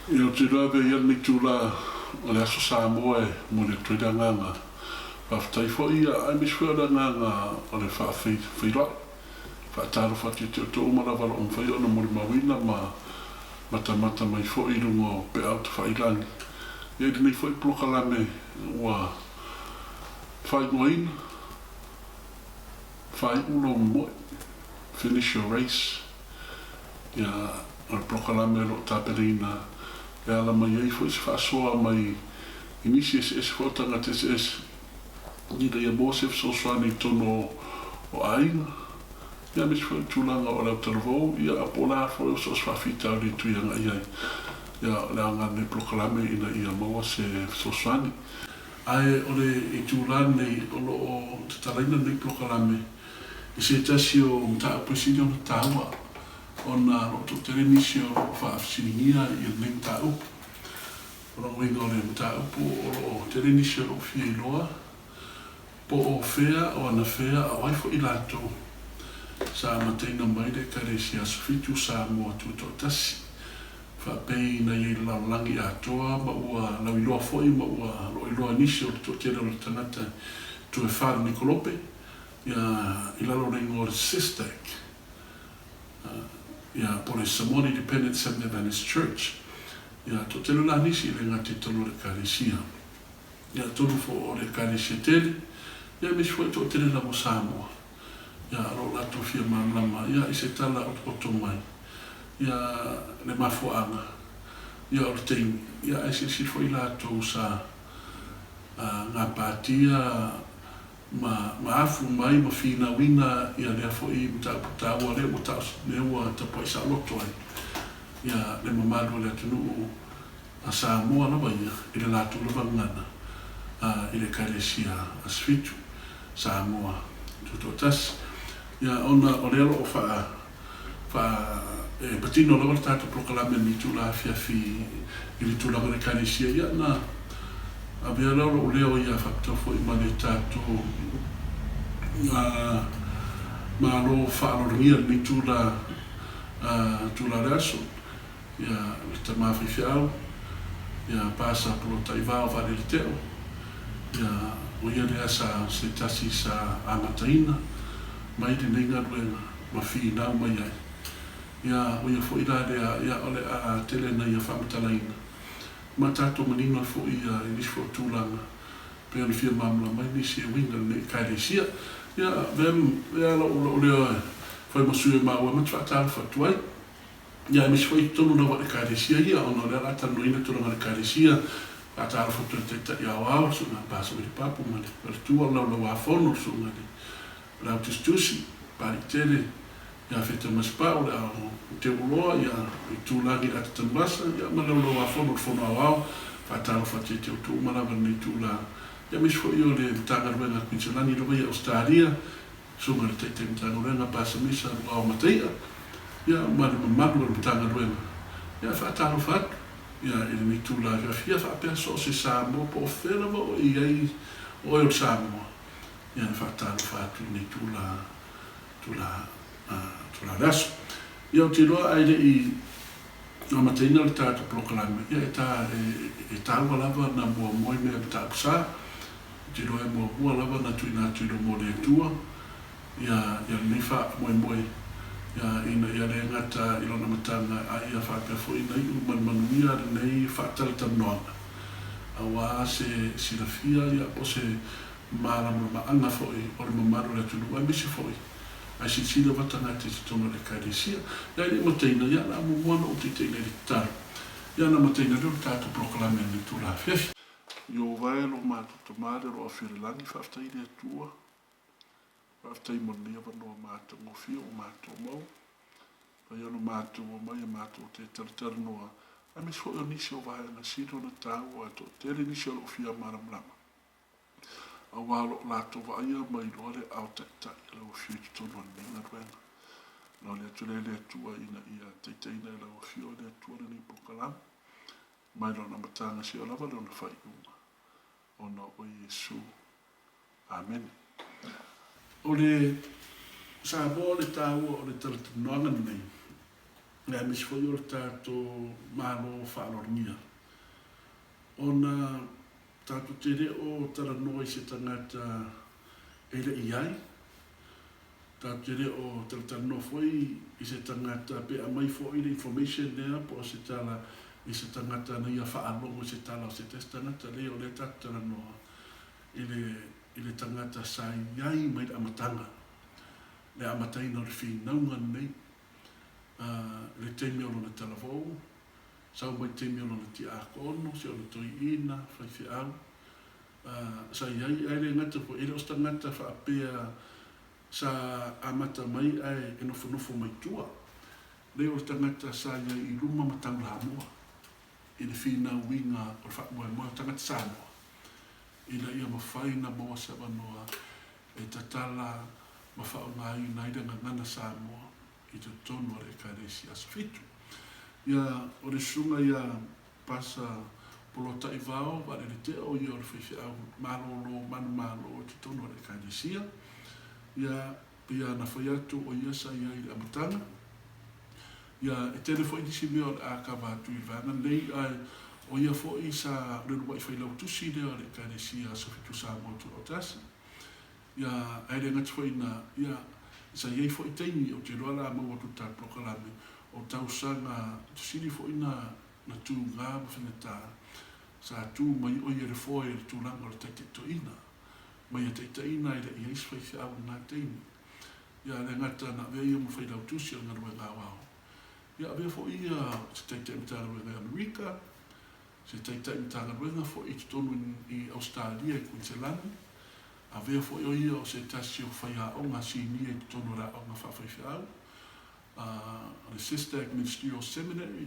Ia, ou te iloa ave ia lenei itula o le Aso Samoa e momoli atu ai le agaga faafetai foi, ia, aemaise foi o le agaga o le faafeiloai, faatalofa atu ia te outou uma lava o lo o mafai ona molimauina ma matamata mai foi i luga o peau tafailagi, ia, i lenei foi polokalame ua faaigoaina. Faaiu lou moe, finish your race, ia, o le polokalame o lo o tapenaina e ala mai ai foi se faasoa mai i nisi eseese foi o tagata eseese ina ia maua se fesoasoani i totonu o aiga, ia aemaise foi o tulaga o le autalavou, ia po o le a foi o so o se faafitauli e tui agai i ai. Ia, o le aoga lenei polokalame ina ia maua se fesoasoani. Ae o le itula lenei o lo o tatalaina lenei polokalame i se tasi o mataupu e sili ona taua ona o lo o toatele nisi o lo o faafesiligia i lenei mataupu. O lona uiga o le mataupu o lo o tele nisi o lo o fia iloa po o fea o anafea a o ai foi latou sa amataina mai le Ekalesia Aso Fitu Samoa Tutoatasi. Faapei na i ai le lalolagi atoa ma ua lauiloa foi ma ua loiloa nisi o le toatele o le tagata toe fa lenei kolope, ia, i lalo o le igoa o le SISTAC, ia, po o le Samoan Independent Seventh-day Adventist Church. Ia, toatele la nisi i le gata i totonu o le Ekalesia. Ia, atonu foi o le Ekalesia tele, ia, aemaise foi toatele lava o Samoa. Ia, o lo o latou fia malamalama, ia, i se tala otooto mai, ia, le mafuaaga, ia, o le taimi, ia, ae silasila foi latou sa, a, gapatia ma, ma afu mai ma finauina, ia, lea foi mataupu taua lea ua tao, lea ua tapuai saoloto ai, ia, le mamalu o le atunuu a Samoa lava ia i le latou lava gagana i le Ekalesia Aso Fitu, Samoa Tutoatasi. Ia ona o lea o lo o faa, faa, e patino lava le tatou polokalame i itula afiafi i le tulaga o le Ekalesia, ia na avea lea o lou leo ia faapitoa foi ma le tatou Malo faaaloalogia i lenei itula, itula o le aso. Ia le tama faifeau, ia Pasa Polataivao Vaalele Teo, ia o ia lea sa se tasi sa amataina mai lenei galuega ma finau mai ai. Ia o ia foi la lea ia o le a tele na ia faamatalaina ma tatou manino ai foi ia i nisi foi o tulaga pei ona fia malamalama ai nisi e uiga i lenei Ekalesia. Ia avea avea lou leo e fai ma sui o maua ma te faatalofa atu ai. Ia, aemaise foi i totonu lava o le Ekalesia ia, ona o lea o le a talanoaina tulaga o le Ekalesia, faatalofa atu ai i le Taitai Aoao, le Susuga ia Pasa Wili Papu ma le Faletua o le Laulauafono, le Susuga i le Autusitusi, Papaliitele, ia Feta Masepau, le Ao Teuloa, ia Itulagi Ata Tanuvasa, ia ma le Laulauafono o le Fono Aoao, faatalofa atu ia te outou uma lava i lenei itula, ia aemaise foi o le Matagaluega a Kuiniselani lava ia Ausetalia, Susuga i le Taitai Matagaluega Pasa Misa Luao Mataia, ia ma le mamalu o le Matagaluega, ia e faatalofa atu, ia i lenei itula afiafi, ia faapea so o se Samoa po o fea lava o i ai oe o le Samoa, ia e faatalofa atu i lenei itula, itula, itula o le aso. Ia ou te iloa ae le i amataina le tatou polokalame, ia e ta, e taua lava na muamua i mea mataupu sa, Ou te iloa e muamua lava ona tuuina atu i luma o le Atua ia ia lenei faamoemoe, ia ina ia le gata i lona mataga a ia faapea foi ona iu ma le manuia lenei faatalatalanoaga aua se silafia ia po o se malamalamaaga foi o le mamalu o le atunuu aemaise foi ae silasila lava tagata i totonu o le Ekalesia. Ia e le i mataina, ia o le a muamua ona ou taitaiina i le tatalo, ia ona mataina lea o le tatou polokalame i lenei itula afiafi. Ieova e lo matou Tama le aloafi o le lagi, faafetai i le Atua, faafetai mo lenei avanoa matagofie ua matou maua. Fai ona matou omai e matou te talatalanoa, aemaise foi o nisi o vaega sili ona taua e toatele nisi o lo o fia malamalama, aua o lo o latou vaaia ma iloa le aao taitai a lau Afio i totonu o lenei galuega. Ona o le atu lea i le Atua ina ia taitaiina e lau Afio le Atua lenei polokalame. Mai lona amataga seia lava lona faaiuga, ona o Iesu. Amene. O le Samoa o le taua o le talatalanoaga lenei. Aemaise foi o le tatou Malo faaaloalogia, ona tatou te le o talanoa i se tagata e le i ai, tatou te le o talatalanoa foi i se tagata pe aumai foi le information lea po o se tala i se tagata na ia faalogo i se tala o se tasi tagata. Leai, o lea tatou te talanoa i le i le tagata sa i ai mai le amataga, le amataina o le finauga lenei, ā, le taimi o lona talavou, sau mai taimi o lona tiakono, si ona toeaina, faifeau, ā, sa i ai, ae le gata foi, e le o se tagata faapea sa amata mai ae e nofonofo mai tua. Leai, o le tagata sa i ai i luma ma taulamua i le finauina o le faamoemoe o tagata Samoa ina ia mafai ona maua se avanoa e tatala ma faaaogaina ai le gagana Samoa i totonu o le Ekalesia Aso Fitu. Ia, o le susuga ia Pasa Polotaivao Vaalele Teo ia o le faifeau malolo manumalo i totonu o le Ekalesia. Ia, pei lava ona fai atu o ia sa i ai i le amataga. Ia, e tele foi nisi mea o le a kava atu i le vaega lenei, ae o ia foi sa o le uluai failautusi lea o le Ekalesia Aso Fitu Samoa Tutoatasi. Ia, ae le gata foi i ina, ia, sa i ai foi taimi, ou te iloa o le a maua atu i le ta polokalame, o tausaga sili foi na, na tūgā ma faigata, sa tū mai o ia i le foe i le tulaga o le taitaitoina, ma ia taitaiina e le i ai se faifeau i lena taimi. Ia, le gata na avea ia ma failautusi o le galuega aoao, ia avea foi ia o se Taitai Matagaluega i Amerika, se Taitai Matagaluega foi i totonu i Ausetalia i Kuiniselani, avea foi o ia o se tasi o faiaoga sinia i totonu o le aoga faafaifeau, a o le Sestak Ministerial Seminary,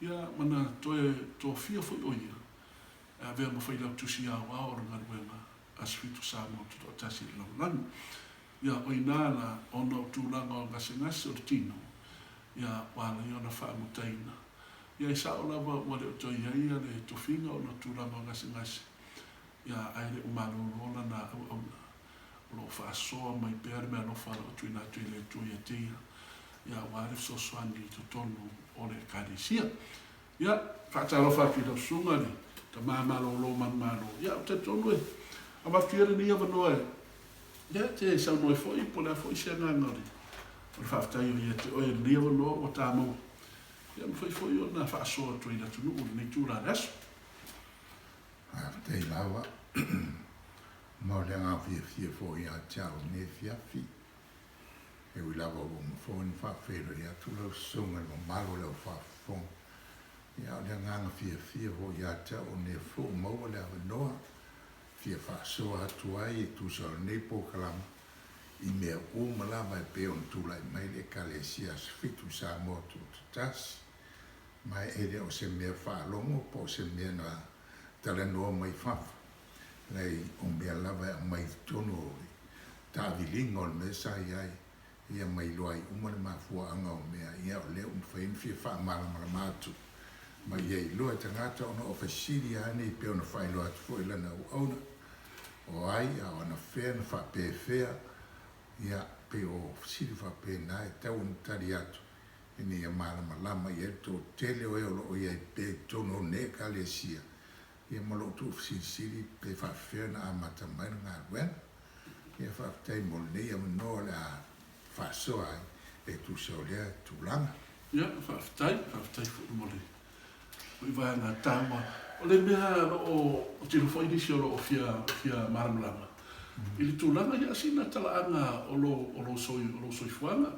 ia ma na toe tofia foi o ia e avea ma Failautusi Aoao o le Galuega a Sefito Samoa Tutoatasi i le Lalolagi. Ia, o i ina la, ona o tulaga o gasegase o le tino, ia, ua ala ai ona faamutaina. Ia, e sao lava ua le o toe i ai ia le tofiga ona o tulaga o gasegase, ia, ae le o malolo lana auauna. O lo o faasoa mai pea le meaalofa o lo o tuuina atu e le Atua ia te ia, ia, aua le fesoasoani i totonu o le Ekalesia. Ia, faatalofa atu i lau susuga le tama malolo manumalo. Ia, ou te talitonu e avatu ia lenei avanoa e, ia, e te saunoa ai foi po o le a foi se agaga o le, o le faafetai o ia te oe i lenei avanoa ua ta maua. Ia, mafai foi ona faasoa atu ai i le atunuu i lenei itula o le aso. Faafetai lava mo le agaga fiafia foi ia te au i lenei afiafi. E ui lava ua uma foi ona faafeiloai atu lau susuga i le mamalu o le au faafofoga, ia a o le agaga fiafia foi ia te au o lea foi ua maua le avanoa e fia faasoa atu ai e tusa o lenei polokalame i mea uma lava e pei ona tulai mai le Ekalesia Aso Fitu i Samoa Tutoatasi. Ma e le o se mea faalogo po o se mea na talanoa mai fafo, leai o mea lava e aumai i totonu o le taaviliga o le mea sa i ai, ia ma iloa ai uma le mafuaaga o mea, ia o lea ua mafai ona fia faamalamalama atu ma ia iloa e tagata ona o fesili lava nei pei ona faailoa atu foi i lana auauna, o ai a o anafea na faapefea, ia pei o fesili faapena e tatau ona tali atu ina ia malamalama i ai le toatele o e o lo o i ai pea i totonu o nei Ekalesia, ia ma lou tuufesilisili pe faafefea ona amata mai le galuega. Ia faafetai mo lenei avanoa o le a faasoa ai e tusa o lea tulaga. Ia, faafetai, faafetai foi mo le foi vaega taua. O le mea o lo o, ou te iloa foi nisi o lo o fia, fia malamalama i le tulaga, ia sina talaaga o lou, o lou soi, o lou soifuaga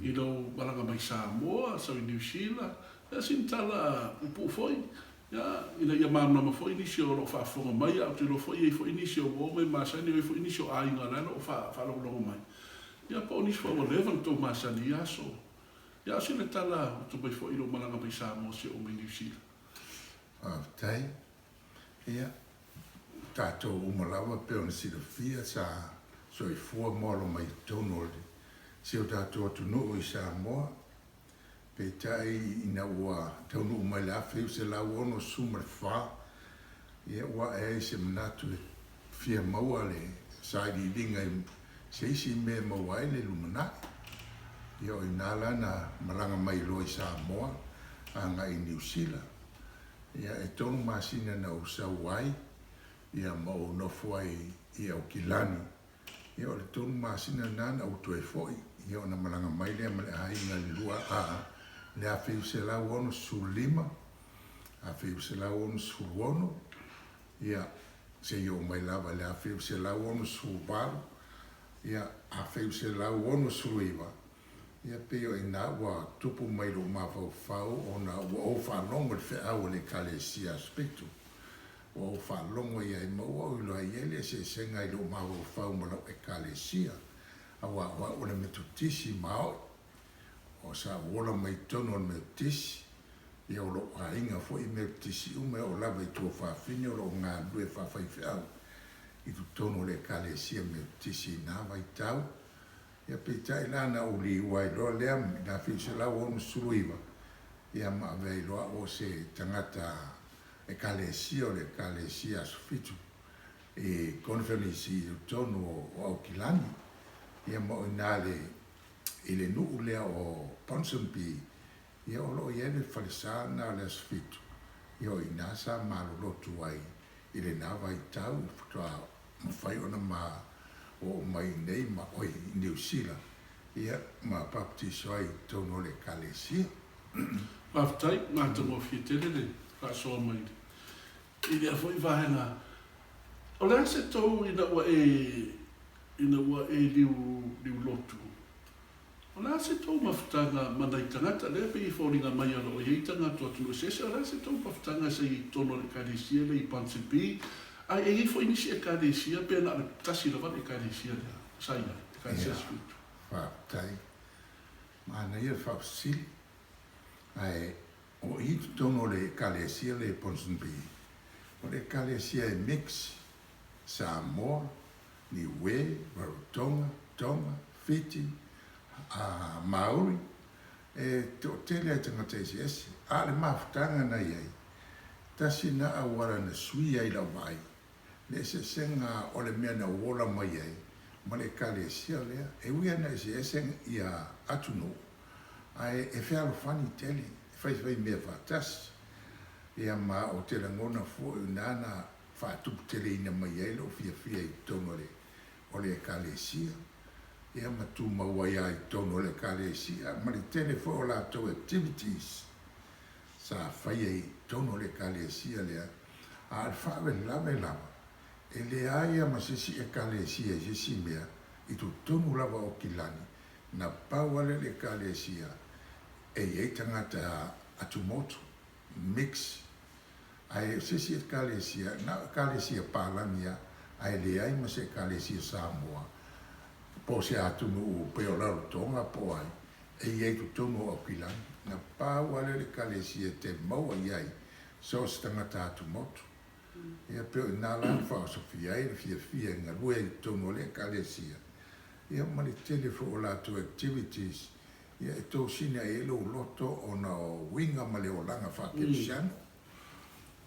i lou malaga mai Samoa, sau i Niu Sila, ia sina tala puupuu foi Ia, ina ia malamalama foi nisi o lo o faafofoga mai, ae ou te iloa foi e i ai foi nisi o uo ma e masani, e i ai foi nisi o aiga o la e o lo o faalogologo mai. Ia, po o nisi foi ua leva ona tou masani i ia aso. Ia, a o sina tala ua tuu mai foi i lou malaga mai Samoa seia oo mai Niu Sila. Faafetai. Ia, o tatou uma lava pei ona silafia sa soifua ma ola mai i totonu o si o tatou atunuu i Samoa. Peitai ina ua taunuu mai le 1964, ia ua ae ai se manatu e fia maua le sailiiliga i se isi mea e maua ai le lumanai. Ia o i ina la na malaga mai loa i Samoa agai i Niu Sila. Ia e tolu masina na ou sau ai, ia ma ou nofo ai i Aukilani. Ia o le tolu masina lena na ou toe foi, ia ona malaga mai lea ma le aiga i le lua a le 1965, 1966, ia seia oo mai lava i le 1968, ia 1969, ia pei o i ina ua tupu mai lou mafaufau ona ua ou faalogo i le feau a le Ekalesia Aso Fitu. Ua ou faalogo i ai ma ua ou iloa e i ai le eseesega i lou mafaufau ma lau Ekalesia, aua o au o le Metotisi maoʻi. O sa ou ola mai i totonu o le Metotisi, ia o lou aiga foi e Metotisi uma e oo lava i tuafafine o lo o galulue faafaifeau i totonu o le Ekalesia Metotisi i na vaitau. Ia peitai la na ou liua ai loa lea i le 1969, ia ma avea ai loa au o se tagata Ekalesia o le Ekalesia Aso Fitu i Koneferenisi i totonu o Aukilani, ia ma o i ina le i le nuu lea o Ponsonby, ia o lo o i ai le falesa lena o le Aso Fitu, ia o i ina sa malolotu ai i lena vaitau faatoa mafai ona ma oo mai i inei ma oi i Niu Sila, ia ma baptiso ai i totonu o le Ekalesia. Faafetai, matagofie tele le faasoa mai i lea foi vaega. O le a se tou ina ua e ina ua e liu liu lotu? O le a se tou mafutaga ma nai tagata lea pei e foliga mai o lo o i ai tagata o atunuu eseese, o le a se tou mafutaga sa i ai i totonu o le Ekalesia lea i Ponsonby, ae e i ai foi nisi Ekalesia pe na o le tasi lava le Ekalesia lea sa i ai, Ekalesia Ia, Sefito. faafetai. Manaia le faafesili. Ae o i totonu o le Ekalesia lea i Ponsonby, o le Ekalesia e mix, Samoa, Niue, Rarotonga, Tonga, Fiti, a Maori, e toatele ai tagata eseese. A o le mafutaga na i ai, tasi na auala na sui ai lau vaai, le eseesega o le mea na ou ola mai ai ma le Ekalesia lea. E ui lava ina eseese ia atunuu, ae e fealofani tele, e faifai mea faatasi. Ia ma ou te lagona foi o i ina na faatuputeleina mai ai lou fiafia i totonu o le o le Ekalesia, ia ma tumau ai lava i totonu o le Ekalesia, ma le tele foi o latou activities sa faia i totonu o le Ekalesia lea, a o le faalavelave lava, e leai lava ma se isi Ekalesia i se isi mea i totonu lava o Kilani, na pau lava lea o le Ekalesia e i ai tagata atumotu, mix. Ae o se isi Ekalesia, na o Ekalesia palagi lava, ae leai ma se Ekalesia Samoa, po o se atunuu pei o Rarotonga po o ai, e i ai i totonu o Aukilani. Na pau lava lea o le Ekalesia e te maua i ai so o se tagata atumotu. Ia pei o i ina la na faaosofia ai le fiafia e galue ai i totonu o le Ekalesia, ia ma le tele foi o latou activities Ia e tosina i ai lou loto ona o uiga ma le olaga faakerisiano.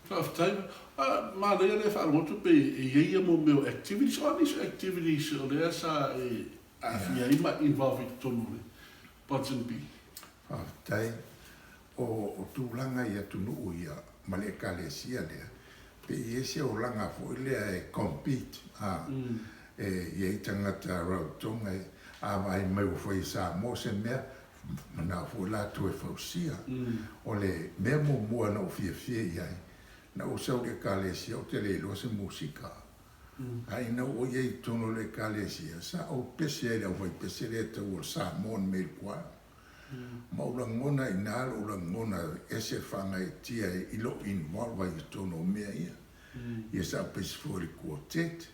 Faafetai. A, manaia lea faalogo atu pe e i ai ia mo mea o activities. O a nisi o activities o lea sa e aafia ai ma involve i totonu o le Ponsonby? Faafetai. O tulaga i atunuu ia ma le Ekalesia lea, pe i ai se olaga foi lea e compete, a, e i ai tagata Rarotonga e, a vaai mai ua fai e Samoa se mea, manao foi latou e fausia. O le mea muamua na ou fiafia i ai, na ou sau i le Ekalesia ou te le iloa se musika. A ina ua i ai i totonu o le Ekalesia, sa ou pese ai i le aufaipese lea e taua o le Samoan Male Choir. Ma ou lagona i ina lou lagona e ese le faagaeetia i lou involve ai i totonu o mea ia. Ia sa ou pese foi i le quartet.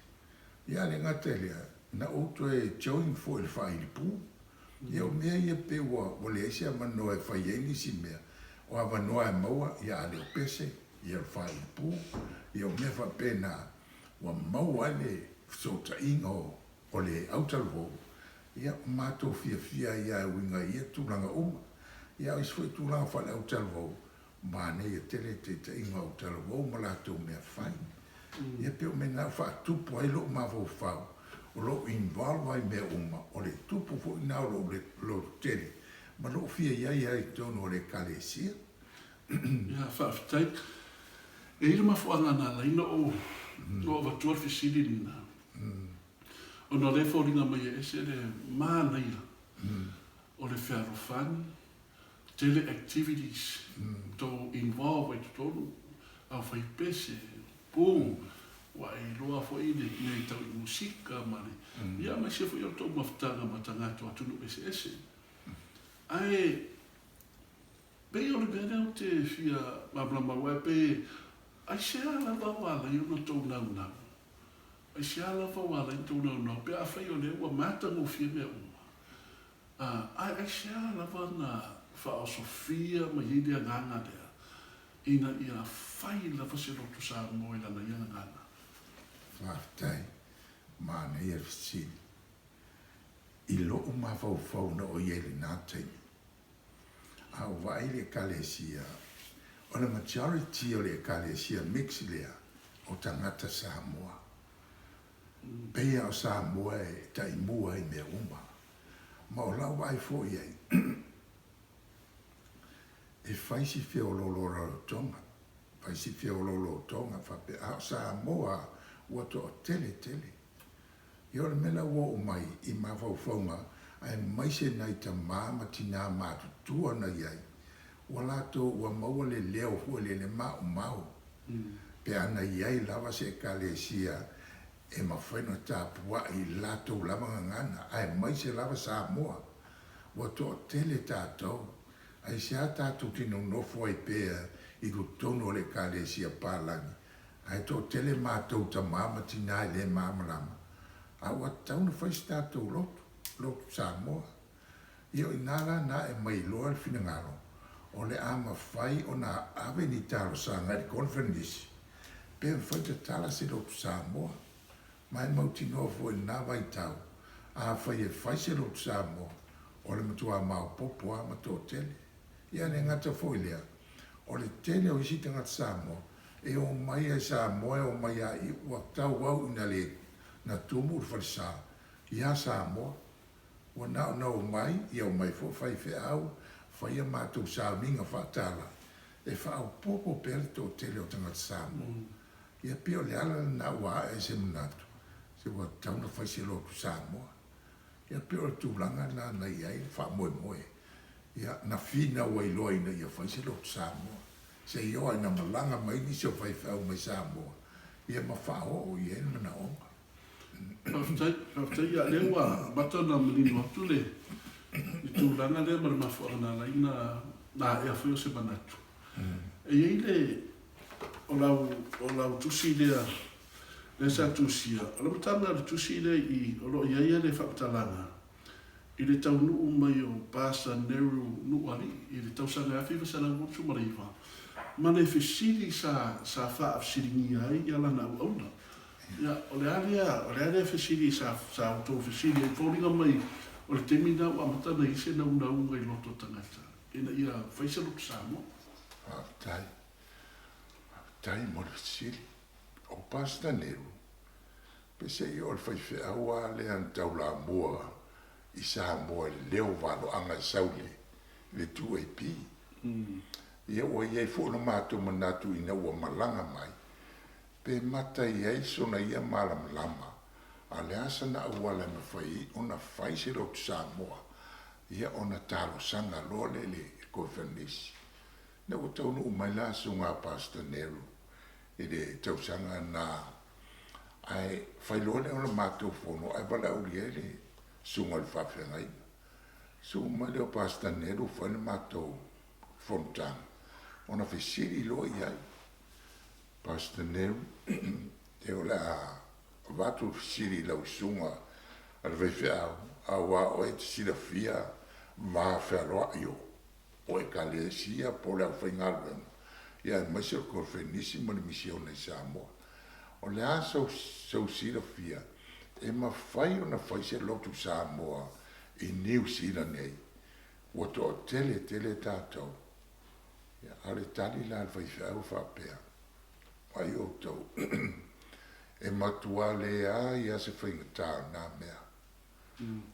Ia a le gata i lea, na ou toe join foi i le faailipu. Ia o mea ia pei ua ua leai se avanoa e fai ai nisi mea, o avanoa e maua, ia a le o pese, ia o le faailipu, ia o mea faapena ua maua ai le fesootaiga o O le autalavou, ia, matou fiafia ai lava e uiga i ia tulaga uma. Ia, o isi foi tulaga faale-autalavou, manaia tele le taitaiga o autalavou ma latou mea fai. Ia, pei o mea na ua faatupu ai lou mafaufau, O lou involve ai i mea uma, o le tupu foi lena o lou lototele ma lou fia i ai ai i totonu o le Ekalesia. Ia, faafetai. E i ai le mafuaaga na ala ai ona ou avatua le fesili lena, ona o lea e foliga mai e ese le manaia o le fealofani, tele activities tou involve ai totonu, aufai pese, pu, ua e iloa foi le mea e tau i musika ma le, ia aemaise foi o le tou mafutaga ma tagata o atunuu eseese. Ae pei o le mea lea ou te fia malamalama aua e pei aisea lava ua ala ai ona tou naunau? Aisea lava ua ala ai ona tou naunau pe afai o lea ua matagofie mea uma? Ae aisea lava na faaosofia mai ai le agaga lea ina ia fai lava se loto Samoa i lana ia gagana? Faafetai. Manaia le fesili. I lou mafaufau na o i ai i lena taimi, a ou vaai i le Ekalesia, o le majority o le Ekalesia mix lea, o tagata Samoa. Pei lava o Samoa e taimua i mea uma. Ma o lau vaai foi i ai, e fai si feoloolo o Rarotonga, fai si feoloolo o Tonga, faapea, a o Samoa ua toatele tele. Ia o le mea la ua oo mai i mafaufauga aemaise nai tamā ma tinā matutua na i ai, ua latou ua maua le leo foi lele maumau, pe a na i ai lava se Ekalesia e mafai ona tapuai i le latou lava gagana, aemaise lava Samoa. Ua toatele tatou, aisea tatou te nonofo ai pea i totonu o le Ekalesia palagi, ae toatele matou tama ma tina e le malamalama, a ua tatau ona fai se tatou lotu, lotu Samoa. Ia o ina la na ae mai loa le finagalo, o le a mafai ona ave ni talosaga i le Conference pe mafai tatala se lotu Samoa. Ma e mautinoa foi i lena vaitau, afai e fai se lotu Samoa, o le matua maopoopo lava ma toatele. Ia le gata foi i lea, o le tele o isi tagata Samoa e omai ai Samoa e omai a i ua tauau ina le na tumu le falesa ia Samoa. Ua na ona omai, ia omai foi faifeau, fai a matou sauniga faatala e faaopoopo pea le toatele o tagata Samoa. Ia pei o le ala lena ua ae ai se manatu, se ua tatau ona fai se lotu Samoa. Ia pei o le tulaga lena na i ai le faamoemoe. Ia, na finau ai loa ina ia fai se lotu Samoa. Se i oo ina malaga mai nisi o faifeau mai Samoa, ia ma faaoo i ai le manaoga. Faafetai, faafetai. Ia, lea ua amata ona manino atu le tulaga lea ma le mafuaaga na ala ai ona aea foi o se manatu. E i ai le, o lau, o lau tusi lea, lea sa tusia, o le amataga o le tusi lea i, o lo o i ai le faamatalaga i le taunuu mai o Pastor Nehru Nuualii i le tausaga e 1989, ma le fesili sa, sa faafesiligia ai ia lana auauna. Ia, o le a lea, o le a lea fesili sa, sa outou fesili ai, foliga mai o le taimi lena ua amata ona i ai se naunauga i loto o tagata ina ia fai se loto Samoa. Faafetai. Faafetai mo le fesili. O Pastor Nehru, peiseai o le faifeau lava lea na taulamua i Samoa i le leo valoaga e sau i le 2AP. Ia ua i ai foi lo matou manatu ina ua malaga mai, Pe mata i ai sona ia malamalama, a le a sana auala e mafai ai ona fai se lotu Samoa, ia ona talosaga loa lea i le Koefanisi. Ina ua taunuu mai la Susuga a Pastor Nehru i le tausaga na, ae fai loa lea o le matou fono ae valaaulia ai le Susuga o le Faafeagaiga. Susu mai lea o Pastor Nehru fai le matou fonotaga, ona fesili loa i ai. Pastor Nehru, e o le a avatu le fesili i lau susuga a le faifeau, aua o oe e te silafia va fealoai o o Ekalesia po o le aufaigaluega, ia aemaise o le Kolofenisi ma le Misiona i Samoa. O le a sou sou silafia e mafai ona fai se lotu Samoa i Niu Sila nei? Ua toatele tele tatou. Ia, a o le tali la a le faifeau e faapea, Ai outou, E matua leai a se faigata o na mea.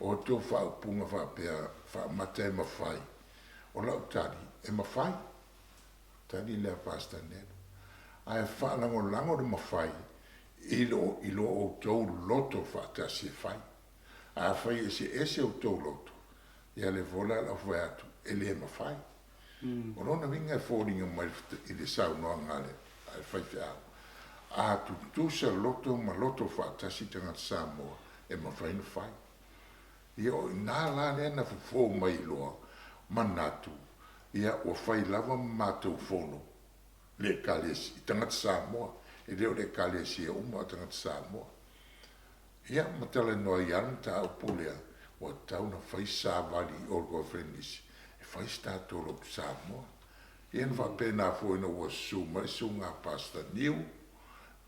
O tou faaupuga faapea faamata e mafai, o lau tali, e mafai. Tali lea Pastor Nelo. Ae faalagolago le mafai i lo i lo outou loto faatasi e fai. Afai e eseese outou loto, ia lea foi la o lau fai atu, e le mafai. O lona uiga e foliga mai i le saunoaga a le faifeau, a tutusa loto ma loto faatasi tagata Samoa, e mafai ona fai. Ia o i ina la lea na fofo mai loa manatu, ia ua fai lava ma matou fono le Ekalesia, i tagata Samoa, e le o le Ekalesia uma o tagata Samoa. Ia ma talanoa ai lava le mataupu lea, ua tatau ona fai se savali i o i le Koneferenisi e fai se tatou lotu Samoa. Ia na faapena foi ina ua susu mai le susuga a Pastor Niu,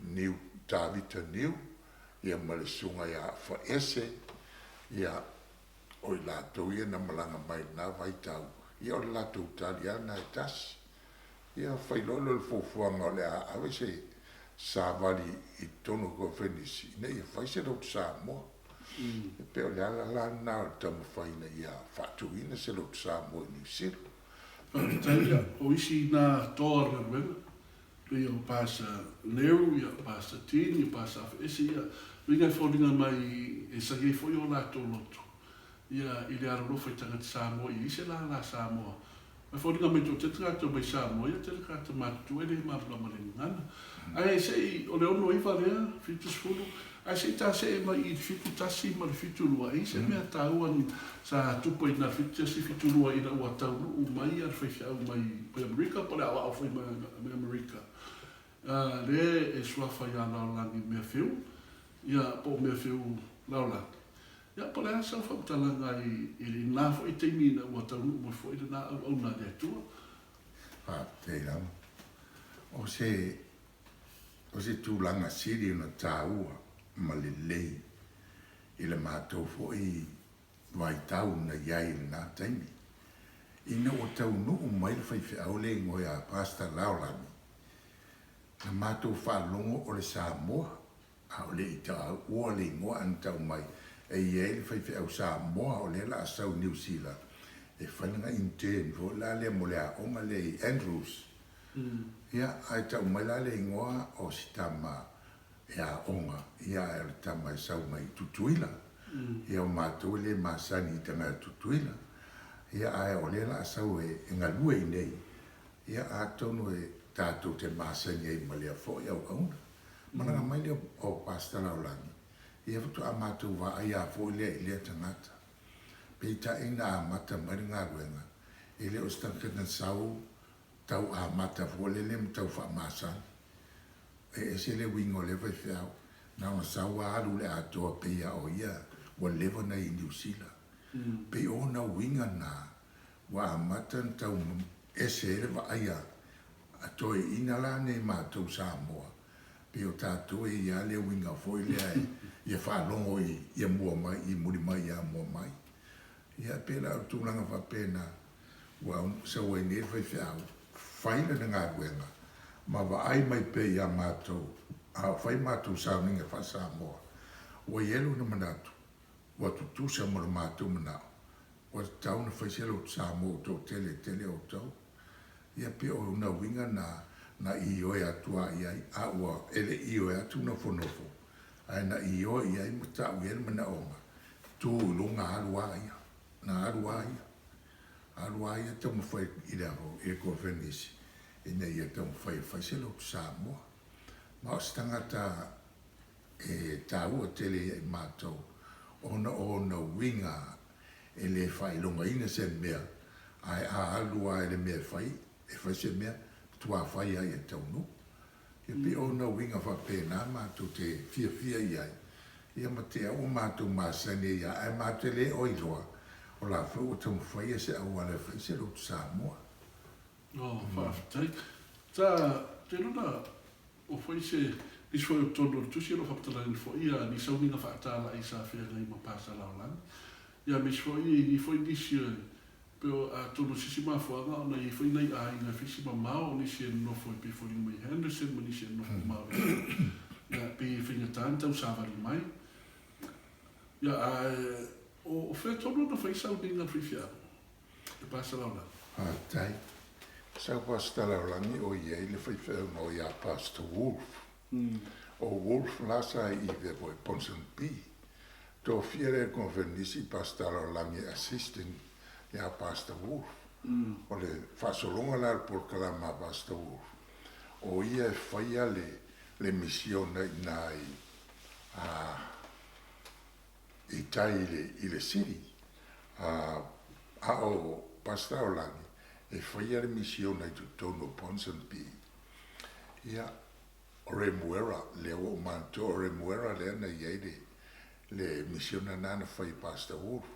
Niu, Tavita Niu, ia ma le susuga ia Faese, ia o i latou ia na malaga mai i lena vaitau, ia o le latou tali lava lena e tasi. Ia fai loa lea o le fuafuaga o le a ave se savali i totonu o Koneferenisi ina ia fai se lotu Samoa. E pei o le ala la lena o le taumafai ina ia faatuina se lotu Samoa i Niu Sila. Faafetai ia, o isi na toa o le galuega, pei o Pastor Neu, ia Pastor Dean, ia Pastor Afeese, ia uiga e foliga mai e saili ai foi o latou lotu, ia i le alolofa i tagata Samoa ia i se lala Samoa. E foliga mai toatele tagata mai Samoa ia tele tagata matutua e le malamalama i le gagana. Ae se i, o le 69 lea, 70, ae se i ta see mai i le 71 ma le 72, e i ai se mea taua sa tupu ai i na 71, 72 ina ua taunuu mai le faifeau mai Amerika po o le aoao foi mai Amerika, lea e suafa ia Laolagi Meafeu, ia po o Meafeu Laolagi. Ia, po o le a sau faamatalaga i lena foi taimi ina ua taunuu mai foi lena auauna a le Atua? Faafetai lava. O se, o se tulaga sili ona taua ma lelei i le matou foi vaitau na i ai i lena taimi. Ina ua taunuu mai le faifeau le igoa ia Pastor Laolagi, na matou faalogo o le Samoa A o le i taua le igoa a na tau mai, e i ai le faifeau Samoa o lea o le a sau i Niu Sila e fai lana intern foi la lea mo le aoga lea i Andrews. Ia, ae tau mai la le igoa o si tama e aoga, ia ae o le tama e sau mai Tutuila. Ia o matou e le masani i tagata Tutuila. Ia ae o lea o le a sau e galue i inei, ia atonu e tatou te masani ai ma lea foi auauna. Malaga mai lea o Pastor Laolagi, ia faatoa matou vaai a foi lea i lea tagata. Peitai na amata mai le galuega, e le o se tagata na sau tau amata foi lele ma tau faamasani. E ese le uiga o lea faifeau, na ona sau a alu i le atoa pei a o ia ua leva ona i Niu Sila. Pei o ona uiga na ua amata ona tau ese ai le vaai a A toeaiina la nei matou Samoa, pei o tatou e i ai le uiga foi lea e ia faalogo i ia mua mai i muli mai ia mua mai. Ia e pei la o le tulaga faapena ua sau ai nei le faifeau, fai lana galuega ma vaai mai pea ia matou a o fai matou sauniga faa-Samoa. Ua i ai lona manatu ua tutusa ma lo matou manao, ua tatau ona fai se lotu Samoa ua toatele tele outou. Ia pei o ona uiga na, na ioe atu a i ai, a ua e le i ioe atu nofonofo, ae na ioe i ai ma tau i ai le manaoga, tu i luga alu a ia, na alu a ia, alu a ia taumafai i le aho, i le Kofenisi, ina ia taumafai e fai se lotu Samoa. Ma o se tagata e taua tele ia i matou, ona o ona uiga e le faailogaina se mea, ae a alu lava i le mea e fai, e fai se mea, matua fai lava ia taunuu. Ia pei o ona uiga faapena matou te fiafia i ai, ia ma te au ua matou masani ai lava, ae matou te le o iloa, o la foi ua taumafai ia se auala e fai se lotu Samoa. Oh, faafetai. Sa, te iloa na o foi se nisi foi o totonu o le tusi o lo o faamatalaina foi ia ni sauniga faatalai sa feagai ma Pasa Laolagi. Ia aemaise foi e i ai foi nisi e pei o atonu o se isi mafuaaga ona e i ai foi nai aiga e fai si mamao, o nisi e nonofo e pei foliga mai Henderson ma nisi e nonofo mamao i ia pei e faigata. ona tausavali mai. Ia, ae o fea tonu na fai sauniga a le faifeau, le Pastor Laolagi? Faafetai. Sau Pastor Laolagi o i ai le faifeau na o ia Pastor Wolf. O Wolf la sa i i foi Ponsonby. Tofia lea e le Conferenisi Pastor Laolagi e assistant ia Pastor Wolf. O le faasologa la o le polokalama a Pastor Wolf, o ia e faia le le misiona i ina i a i tai i le i le city. A a o Pastor Laolagi e faia le misiona i totonu o Ponsonby. Ia, o Remuera, lea ua ou manatua, o Remuera lea na i ai le, le misiona lena na fai e Pastor Wolf,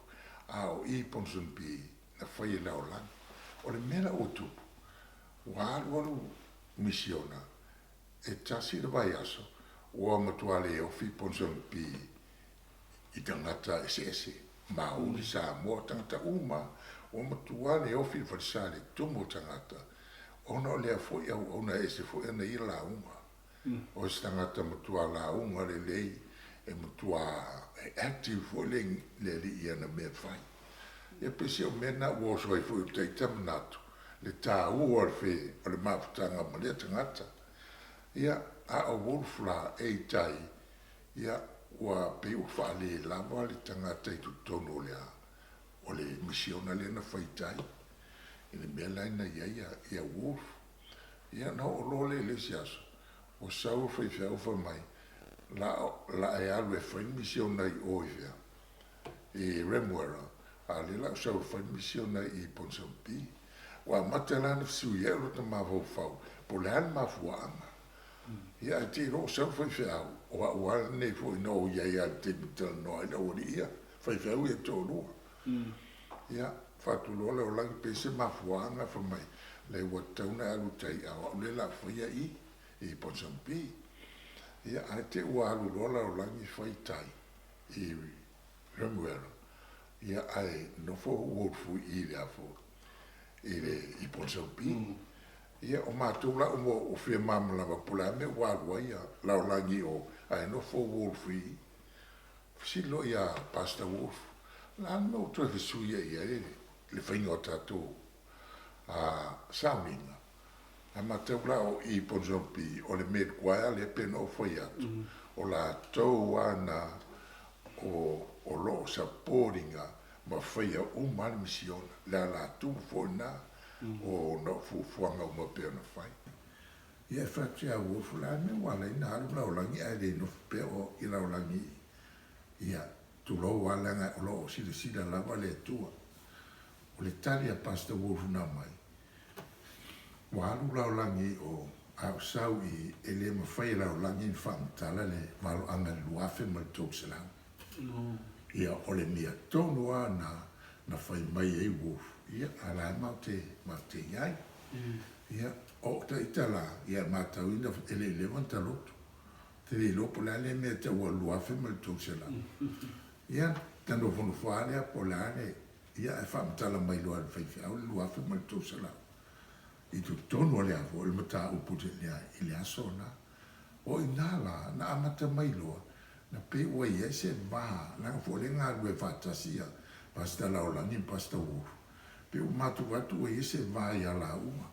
a o i Ponsonby na fai e Laolagi. O le mea la ua tupu, ua alualu misiona e tasi le vaiaso, ua matua le ofi Ponsonby i tagata eseese, Maori, Samoa, tagata uma, ua matua le ofi i le falesa i le tumu o tagata, ona o lea foi auauna e ese foi ana ia lauga. O se tagata matua lauga lelei, e matua active foi le, le alii i ana mea fai. Ia pei se o mea na ua oso ai foi o ita manatu, le taua o le fe, o le mafutaga ma lea tagata. Ia, a o Wolf la e i tai, Ia, ua pei ua faale lava le tagata i totonu o le a, o le misiona lea na fai i tai, i le mea la na i ai ia, ia Wolf. Ia, na oo loa lea i le isi aso, ua sau le faifeau fai mai, la, la e alu e fai le misiona i o i fea, i Remuera, a o lea la ua sau e fai le misiona i Ponsonby. Ua amata la ona fesuiai o lota mafaufau, po o le a le mafuaaga. Ia, ae te iloa o sau faifeau, o au lava lenei foi na ou i ai lava i le taimi e talanoa ai le aualii ia, faifeau ia e toalua. Ia, faatuloa le olagi pe se mafuaaga fai mai, leai ua tatau ona e alu i tai, a o au lea o le a faia i, i Ponsonby. Ia, ae te i ua alu loa le olagi fai i tai, i Remuera, ia, ae nofo Wolf i i le a foi, i le, i Ponsonby. Ia, o matou la uma ua fia malamalama po o le a mea ua alu ai a Laolagi i o, ae nofo Wolf i i. Fesili loa ia Pastor Wolf, O le a le mea ua toe fesuiai ai le faiga o tatou sauniga? Ae matou la o i Ponsonby, o le Med Choir lea pei ona ou fai atu, o latou lava na o o lo o supporting ma faia uma lava le misiona, le alatumu foi lena o na o fuafuaga uma pei ona fai. Ia e fai atu ia Wolf, o le a le mea ua ala ai ona alu Laolagi ae le nofo pea o i Laolagi ia, tulou lava leaga o lo o silasila lava le Atua. O le tali a Pastor Wolf na aumai, ua alu Laolagi o a o sau i e le mafai e Laolagi ona faamatala le valoaga i le 2300. Ia, o le mea tonu lava na, na fai mai ai Wolf, ia, a la e matou te, matou te i ai. Ia, o ita la, ia, e matauina e le i leva ona taloto. Te le iloa po o le a lea mea e taua 2300. Ia, ta nofonofo lava lea po o le a le, ia, ae faamatala mai loa e le faifeau le 2300 i totonu o le a foi, o le mataupu i le aso lena. O i ina la, na amata mai loa, na pei ua i ai se va, leaga foi o lea e galulue faatasi ia Pastor Laolani ma Pastor Wolf, pei ua matou atu ua i ai se va ia laua.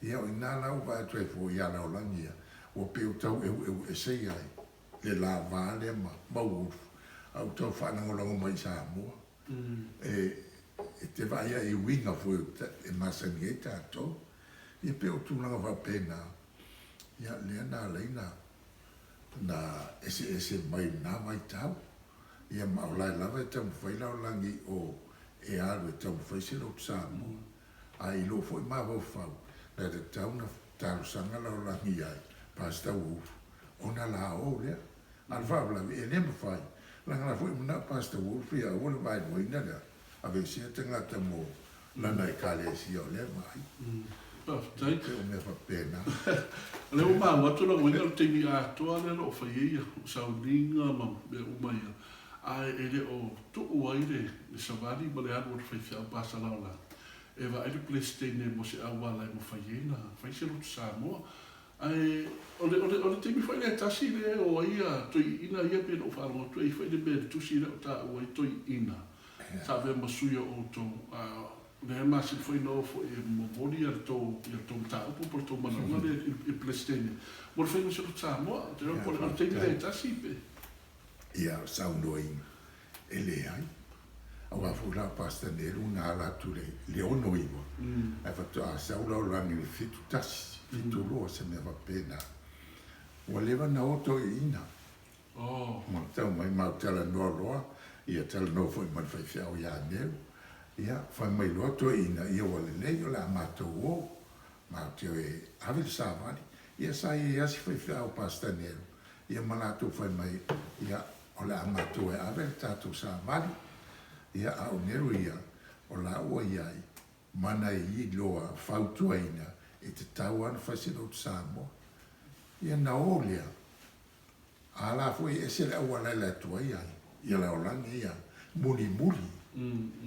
Ia o i ina la ua vaai atu ai foi ia Laolani ia, ua pei ua tau eueu ese ia le la va lea ma ma Wolf, a ua tau faalagolago mai i Samoa. E, e te vaai ai i uiga foi e masani ai tatou. Ia pei o tulaga faapena, Ia, lea na ala ai na, na eseese mai i lena vaitau. Ia, ma o lae lava e taumafai lalolagi o e alu e taumafai se lotu Samoa. A i lou foi mafaufau, na tatau na talosaga lalolagi ai Pastor Wolf ona la o lea. A o le faalavelave, e le mafai, leaga la foi e manao Pastor Wolf ia aua le vaeluaina lea. Aveesea tagata mo lana Ekalesia o lea vaai. Faafetai. Pei o mea faapena. O lea ua maua atu lau uiga o le taimi atoa lea o lo o fai ai sauniga ma mea uma ia, ae e le o tuu ai le savali ma le alu o le faifeau pasalaola e vaai le Peresetene mo se auala e mafai ai ona fai se lotu Samoa. Ae o le, o le, o le taimi foi lea e tasi lea e o ai ia toeaiina ia pei ona ou faalogo atu e i ai foi le mea i le tusi lea o taua ai toeaiina sa avea ma sui o outou, a o lea e masani foi ona o foi e momoli ia le tou, ia le tou mataupu po o le tou manaoga lea i le Peresetene mo le faiga o se lotu Samoa. Ou te iloa po o le taimi lea e tasi pe. Ia saunoaina, e leai. Aua foi la o Pastor Nelu na ala atu i le 69, ae faatoa sau lalolagi i le 71, 72, se mea faapena. Ua leva na o toeaiina. Ma tau mai ma ou talanoa loa, ia talanoa foi ma le faifeau ia Nelu. Ia, fai mai loa toeaiina, ia ua lelei o le a matou o. Matou te o e ave le savali. Ia sa i ai lava si faifeau Pastor Nelu, ia ma latou fai mai, ia, o le a matou e ave le tatou savali, ia, a o Nero ia, o la ua i ai, ma na i loa fautuaina e tatau lava ona fai se lotu Samoa. Ia na o lea, a la foi e ese le auala e alu atu ai ai, ia lalolagi ia, mulimuli,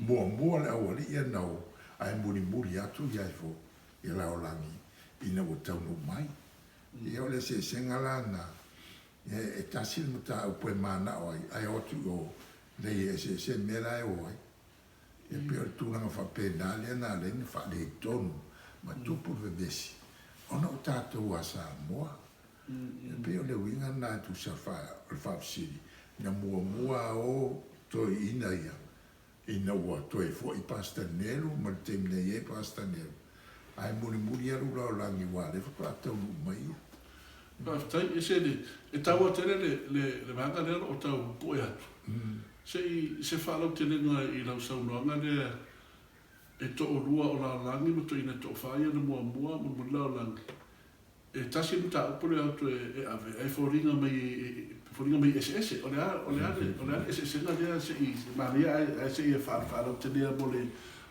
muamua le aualii ia na o, ae mulimuli atu ia ifo i lalolagi ina ua taunuu mai. Ia o le eseesega la na, e tasi le mataupu e manao ai, ae o atu i o, leai e eseese mea la e o ai. E pei o le tulaga faapena lea na ala ai ona faaletonu ma tupu le vevesi, ona o tatou a Samoa. E pei o le uiga lena e tusa o le faafesili, na muamua o toeaiina ia Ina ua toe foi Pastor Nelu ma le taimi na i ai Pastor Nelu, ae mulimuli alu lalolagi aua o lea faatoa taunuu mai ia. Faafetai, ese le, e taua tele le, le, le vaega lea o lo o tau pue atu. Se i, se faalautelega i lau saunoaga lea e toalua o lalolagi ma toeaina e toafa ia na muamua mulimuli lalolagi. E tasi le mataupu lea ou toe e ave, ae foliga mai e foliga mai e eseese. O le a, o le a le, o le a le eseesega lea se i manaia ae, ae se i e faalauteleina mo le,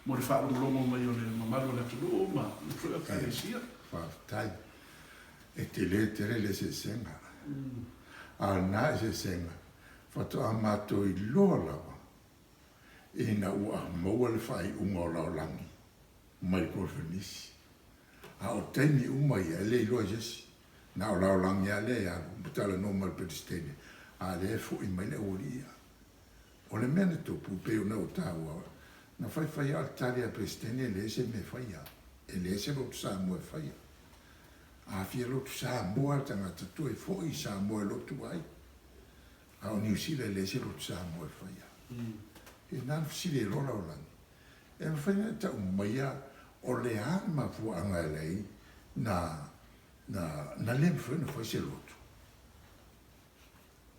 mo le faalogologo mai o le mamalu o le atunuu ma foi o Ekalesia. Faafetai. E tele tele le eseesega. A o lena eseesega, faatoa matou iloa lava ina ua maua le faaiuga o lalolagi mai le Kolefanisi. A o taimi uma ia, e le iloa e se isi. Na o lalolagi lava lea e alu ma talanoa ma le Peresetene, a o lea e foi mai le aualii ia. O le mea na tupu, pei ona ou taua, na faifai lava le tali a le Peresetene e leai se mea e faia, e leai se lotu Samoa e faia. A fia lotu Samoa le tagata, toe foi i Samoa e lotu ai. A o Niu Sila e leai se lotu Samoa e faia. E na ona fesili ai loa lalolagi. E mafai ona e tau maia o le a le mafuaaga e ala ai na, na, na le mafai ona fai se lotu.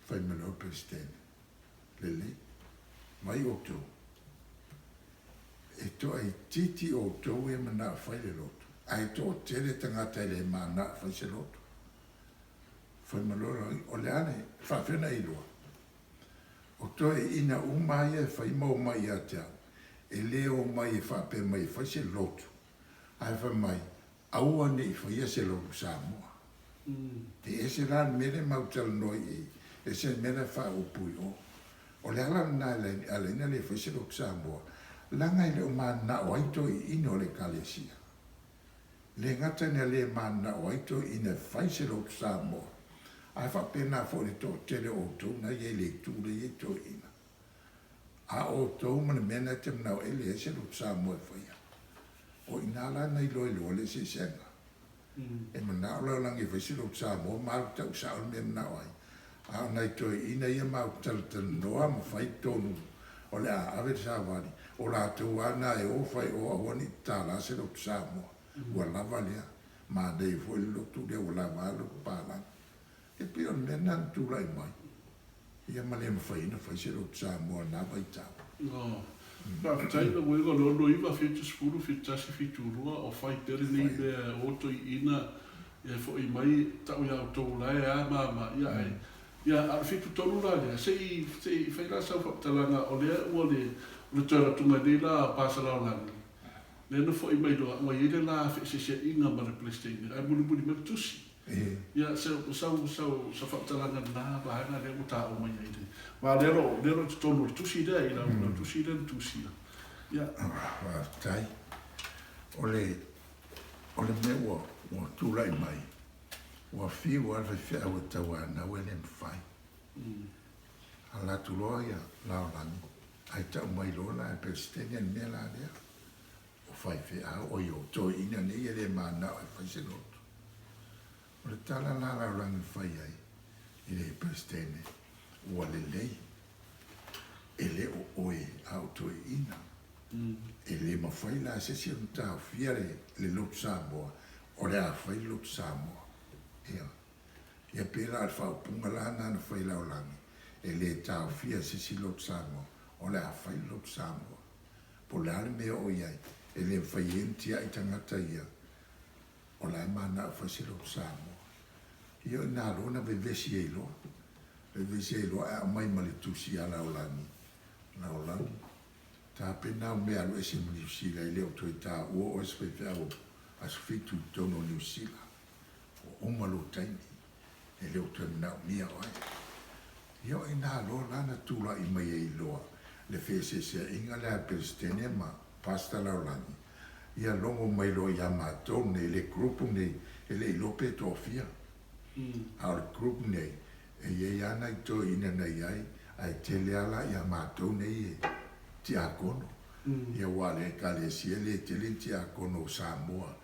Fai mai loa le Peresetene, Lelei, mai outou. E toaitiiti outou e manao fai le lotu, ae toatele tagata e le manao fai se lotu. Fai mai loa, o le a le, faapefea ona e iloa? O toeaiina uma ia e fai ma omai ia te au, e le omai e faapea mai e fai se lotu, ae fai mai, aua ne i faia se lotu Samoa. E ese la le mea lea matou talanoa i i, ese le mea la e faaupu i o. O le ala lena e ala ai ona le fai se lotu Samoa, leaga e le o mananao ai toeaiina o le Ekalesia. Le gata ina le mananao ai toeaiina e fai se lotu Samoa, ae faapena foi le toatele o outou na i ai le itu lea i ai toeaiina. A o outou ma le mea na e te manao e leai se lotu Samoa e faia. O ina la na iloiloa le eseesega. E manao lalolagi e fai se lotu Samoa ma alu tau sao le mea e manao ai. A o nai toeaiina ia matou te talatalanoa ma fai tonu o le a ave le savali, o latou lava na e o fai o aua ne i tatala se lotu Samoa. Ua lava lea. Manaia foi le lotu lea ua lava a lotu palagi. E pei o le mea lena na tulai mai. Ia ma le mafai ai ona fai se lotu Samoa i lena vaitau. Oh. Faafetai lau uiga o le 69 70 71 72 o fai pea lenei mea o toeaiina ia foi mai tau ia outou la e a ma ma ia ae ia a o le 73 la lea se i se i fai la sau faamatalaga o lea ua le o le toe alu atu mai nei la Pasa Lalolagi lea na foi mai loa ua i ai le la feeseeseaiga ma le Peresetene ae mulimuli mai le tusi Ia, sau, sau, sau, sau faamatalaga i lena vaega lea ua taua mai ai le, aua o lea o lo o, lea o lo o i totonu o le tusi lea, i lau, lau tusi lea na tusia. Ia. Faafetai. O le, o le mea ua, ua tulai mai, Ua fiu lava le faifeau e tauanau e le mafai. Ala atu loa ia Laolagi ae tau mai loa la e Peresetene le mea la lea. O faifeau, oi o toeaiina nei e le manao e fai se lotu. O le tala la a Laolagi na fai ai i le Peresetene, ua lelei, e le o oe a o toeaiina. E le mafai la e se isi ona taofia le lotu Samoa, o le a fai le lotu Samoa. Ia, ia pei la o le faaupuga la lena na fai e Laolagi, e le taofia e se isi lotu Samoa, o le a fai le lotu Samoa. Po o le a le mea o i ai, e le mafai ai ona tiai tagata ia, o la e manao e fai se lotu Samoa. Ia o i ina loa na vevesi ai loa, vevesi ai loa ae aumai ma le tusi a Laolagi, Laolagi, Tapena au mea alu ese ma Niu Sila e le o toe taua oe se faifeau aso fitu i totonu o Niu Sila. Ua uma lou taimi, e le o toe manaomia oe. Ia o inā loa la na tulai mai ai loa le feeseeseaiga lea a Peresetene ma Pastor Laolagi, ia logo mai loa ia matou nei le group nei e le iloa pe toafia. A o le group nei, e i ai lava nai toeaiina na i ai, ae tele lava la ia matou nei e tiakono. Ia aua o le Ekalesia e le tele ni tiakono o Samoa,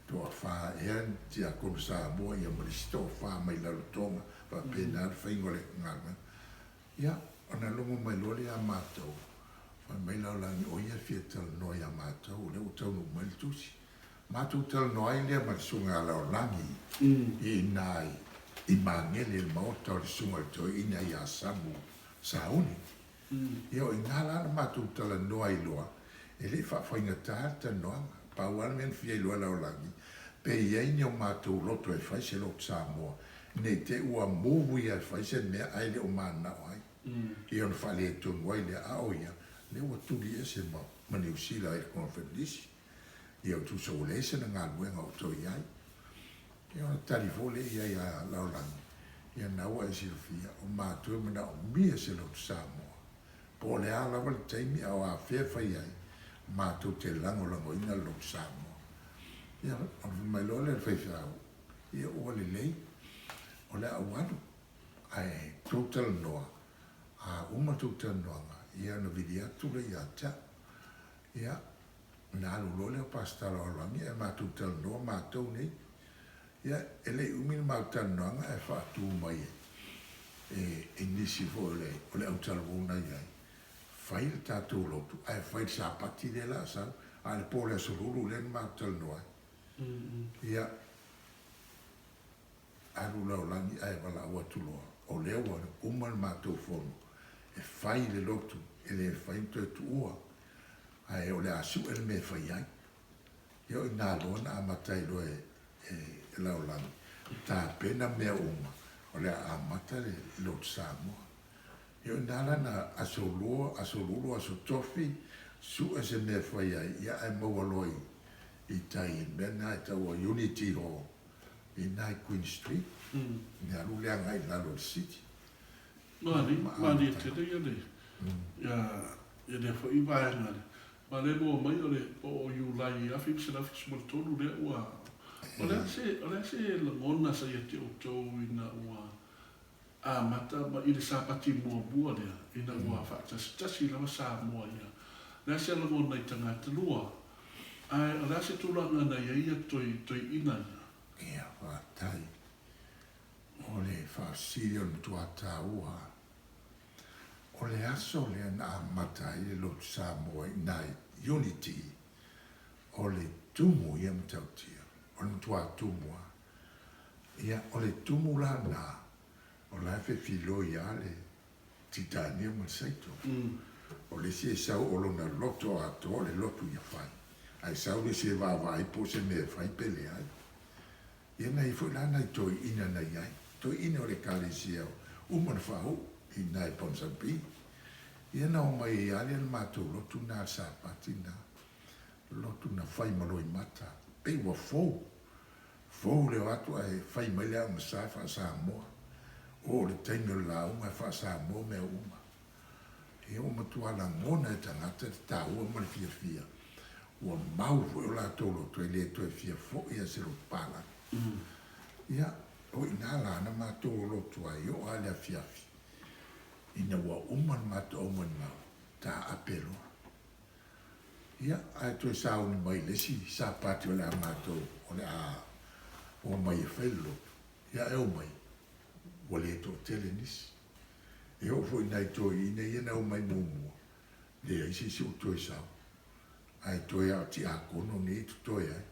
toafa ea ni tiakono Samoa ia ma le isi toafa mai Lalotoga, faapena le faiga o le galuega. Ia, ona logo mai loa lea ia matou, fai mai Laolagi o ia e fia talanoa ia matou, o lea ua taunuu mai le tusi. Matou talanoa ai lea ma le Susuga ia Laolagi i ina i Magele i le maota o le Susuga i le Toeaina ia Samu Sauni. Ia o ina la na matou talanoa ai loa, e le i faafaigata le talanoaga. Pau lava le mea na fia iloa e Laolagi, pe i ai ni o matou loto e fai se lotu Samoa, ne i te i ua move ia e fai se mea ae le o mananao ai. Ia ona faaletonu ai lea, a o ia, lea ua tuli ese ma Niu Sila i le Koneferenisi. Ia o tusa ua leai sina galuega o toe i ai. Ia ona tali foi lea i ai a Laolagi, ia na ua e silafia, o matou e manaomia se lotu Samoa. Po o le a lava le taimi a o afea e fai ai, matou te lagolagoina le lotu Samoa. Ia ona fai mai loa lea o le faifeau, ia ua lelei, o le a ou alu, ae tou talanoa, a uma tou talanoaga, ia ona vili atu lea ia te au. Ia, ona alu loa lea o Pastor Laolagi ae matou talanoa matou nei. Ia, e le i umi le matou talanoaga ae faatu mai e, e nisi foi o le, o le autalavou na i ai, fai le tatou lotu ae fai le Sapati lea la a sau, a o le po o le Aso Lulu lea na matou talanoa ai. Ia, alu Laolagi ae valaau atu loa, o lea ua uma le matou fono, e fai le lotu, e le mafai ona toe tuua, ae o le a sue le mea e fai ai. Ia o i ina loa na amata ai loa e, e, e Laolagi, tapena mea uma, o le a amata le lotu Samoa. Ia o i ina la na aso lua, aso lulu, aso tofi, sue se mea e fai ai, ia ae maua loa i, i tai i le mea lena e taua Unity Hall, i ina i Queen Street, me alu lea agai i lalo i le city. Malie, malie tele ia le, ia, ia lea foi vaega lea. Ma o lea e maua mai o le, po o Iulai 1973 lea ua, o le a se, o le a se lagona sa ia te outou ina ua amata ma i le Sapati muamua lea ina ua faatasitasi lava Samoa ia. O le a se lagona i tagata lua? Ae o le a se tulaga na i ai ia toi, toeaiina ia? Ia, faafetai. O le faafesili o le matua taua lava. O le aso lea na amata ai le Lotu Samoa i ina i Unity, o le tumu ia matautia, o le matua tumu lava. Ia, o le tumu la lena, o la e fefiloi lava le Titania ma le Saito. O le isi e sau o lona loto atoa le lotu ia fai, ae sau le isi e vaavaai po o se mea e fai pe leai. Ia na i ai foi la nai toeaiina na i ai, toeaiina o le Ekalesia uma ona faauu i ina i Ponsonby. Ia na omai ai lava lea le matou lotu lena le Sapati lena, lotu na fai ma loimata, pei ua fou. Fou le o atu ae fai mai le aogasa faa-Samoa. Oo le taimi o le lauga e faa-Samoa mea uma. Ia ua matua lagona e tagata le taua ma le fiafia. Ua mau foi o latou loto e le toe fia foi lava i se lotu palagi. Ia, O i ina la na matou lotu ai e oo lava i le afiafi, ina ua uma le matou aumonemau, taape loa. Ia, ae toe sauni mai i le isi Sapati o le a matou, o le a omai e fai le lotu. Ia, ae omai, ua le toatele nisi. E oo foi i nai toeaiina ia na omai muamua, leai se isi o toe sau, ae toe lava o tiakono nei e totoe ai.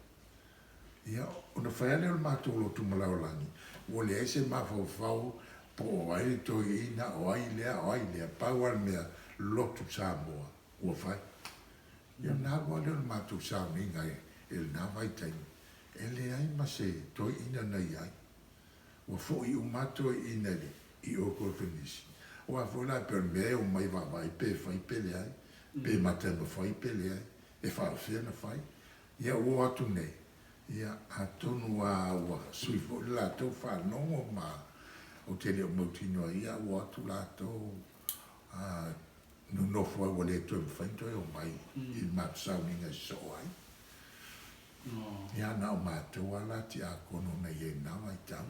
Ia, ona fai lava lea o le matou lotu malaolagi, ua leai se mafaufau po o ai le toeaina, o ai lea, o ai lea, pau lava le mea, lotu Samoa ua fai. Ia ona alu lava lea o le matou sauniga i lena vaitaimi, e leai ma se toeaina na i ai. Ua foi uma lava toeaiina i o i Kolekenisi. Aua foi la pei o le mea e omai vaavaai pe fai pe leai, pe mata e mafai pe leai, e faafefea ona fai. Ia ua o atu nei, ia atonu lava ua sui foi le latou faalogo ma ou te le o mautinoa ia ua o atu latou nonofo ai ua le toe mafai ona toe omai i le matou sauniga e sosoo ai. Ia na o matou lava la tiakono na i ai i lena vaitau.